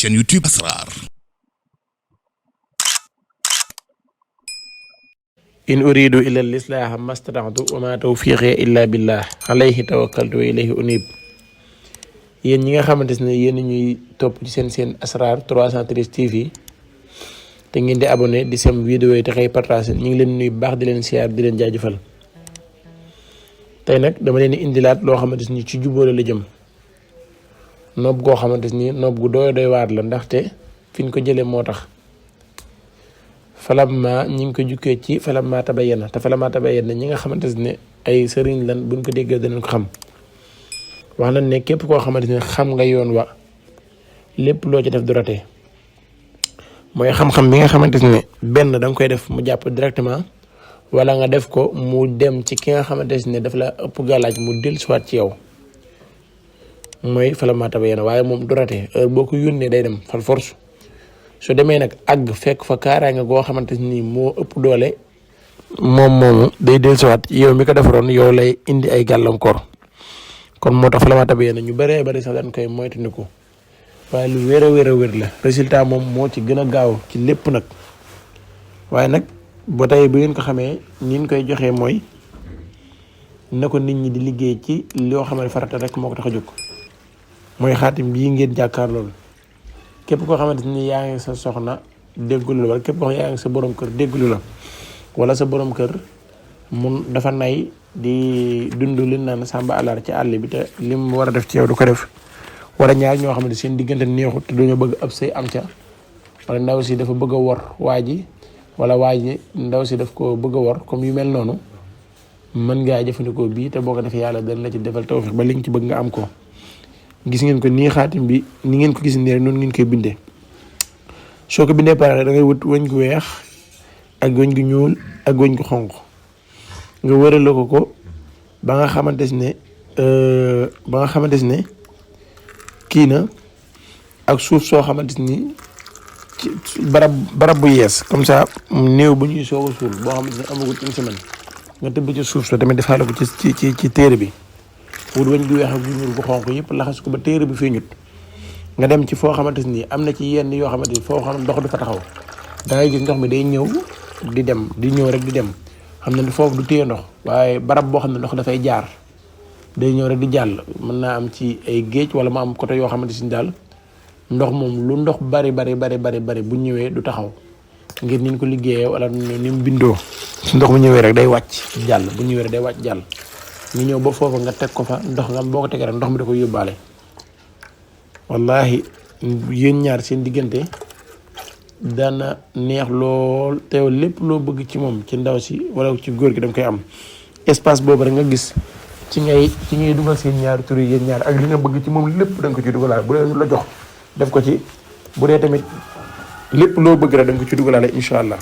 chaîne YouTube Asrar. in uridu illa al-islaha mastata'tu wa ma tawfiqi illa billah alayhi tawakkaltu wa ilayhi unib. yéen ñi nga xamante ne yéen ñuy topp ci seen Asrar 313 TV te ngeen di abonné di sem vidéo yi te xëy partager ñu ngi leen nuyu baax di leen siyaar di leen jaajëfal. tey nag dama leen indilaat loo xamante ni ci jubóole la jëm noob goo xamante ni noob gu doy waar la ndaxte fi ñu ko jëlee moo tax. falamma ñi ngi ko jukkee ci falamma tabayyana te falamma tabayyana ñi nga xamante ne ay sëriñ lan buñ ko déggee danañ ko xam. wax nañ ne képp koo xamante ne xam nga yoon wa lépp loo ci def du ratee mooy xam-xam bi nga xamante ne benn da nga koy def mu jàpp directement wala nga def ko mu dem ci ki nga xamante ne daf la ëpp gàllaaj mu dellusiwaat ci yow mooy falamma tabayyana waaye moom du ratee heure boo ko yónnee day dem fal force. su demee nag àgg fekk fa kaaraange goo xamante ni moo ëpp doole moom moomu day dellusiwaat yow mi ko defaroon yow lay indi ay gàllankoor kon moo tax falamma tabayyana ñu bëree bëri sax dañ koy moytandiku waaye lu wér a wér la résultat moom moo ci gën a gaaw ci lépp nag. waaye nag ba tey bu ngeen ko xamee ni ñu koy joxee mooy na ko nit ñi di liggéey ci loo xam ne farata rek moo ko tax a jóg mooy xaatim bii ngeen jàkkaar loolu. képp koo xamante ni yaa ngi sa soxna déggulu la wala képp koo xam yaa ngi sa borom kër déggulu la wala sa borom kër mun dafa nay di dund li naan sàmba àllar ci àll bi te li mu war a def ci yow du ko def wala ñaar ñoo xamante seen diggante neexut te dañoo bëgg ab sëy am ca wala ndaw si dafa bëgg a wor waa ji wala waa ji ndaw si daf ko bëgg a wor comme yu mel noonu mën ngaa jëfandikoo bii te boo ko defee yàlla dañ la ci defal tawfiq ba li nga ci bëgg nga am ko. gis ngeen ko nii xaatim bi ni ngeen ko gis nii rek noonu ngeen koy bindee soo ko bindee pare da ngay wut wëñ gu weex ak wëñ gu ñuul ak wëñ gu xonq nga wërale ko ba nga xamante ne kii na ak suuf soo xamante ni ci barab bu yees comme ça néew bu ñuy soog a suul boo xamante ne amagut une semaine nga tëbb ci suuf soo tamit defaale ko ci téere bi. wut wëñ gu weex ak gu ñuul gu xonq yëpp laxas ko ba téere bi feeñut nga dem ci foo xamante ni am na ci yenn yoo xamante ni foo xam ndox du fa taxaw da ngay gis ndox mi day ñëw di dem di ñëw rek di dem xam ne foofu du téye ndox waaye barab boo xam ne ndox dafay jaar day ñëw rek di jàll mën naa am ci ay géej wala mu am côté yoo xamante ni daal ndox moom lu ndox bari bu ñëwee du taxaw ngir niñ ko liggéeyee wala ni mu bindoo su ndox bu ñëwee rek day wàcc jàll bu ñëwee rek day wàcc jàll. ñu ñëw ba foofu nga teg ko fa ndox nga boo ko tegee rek ndox mi da koy yóbbaale wallahi yéen ñaar seen diggante dana neex lool te lépp loo bëgg ci moom ci ndaw si wala ci góor gi da nga koy am espace boobu rek nga gis ci ngay dugal seen ñaari tur yi yéen ñaar ak li nga bëgg ci moom lépp da nga ko ci dugalaale bu dee la jox def ko ci bu dee tamit lépp loo bëgg rek da nga ko ci dugalaale incha allah.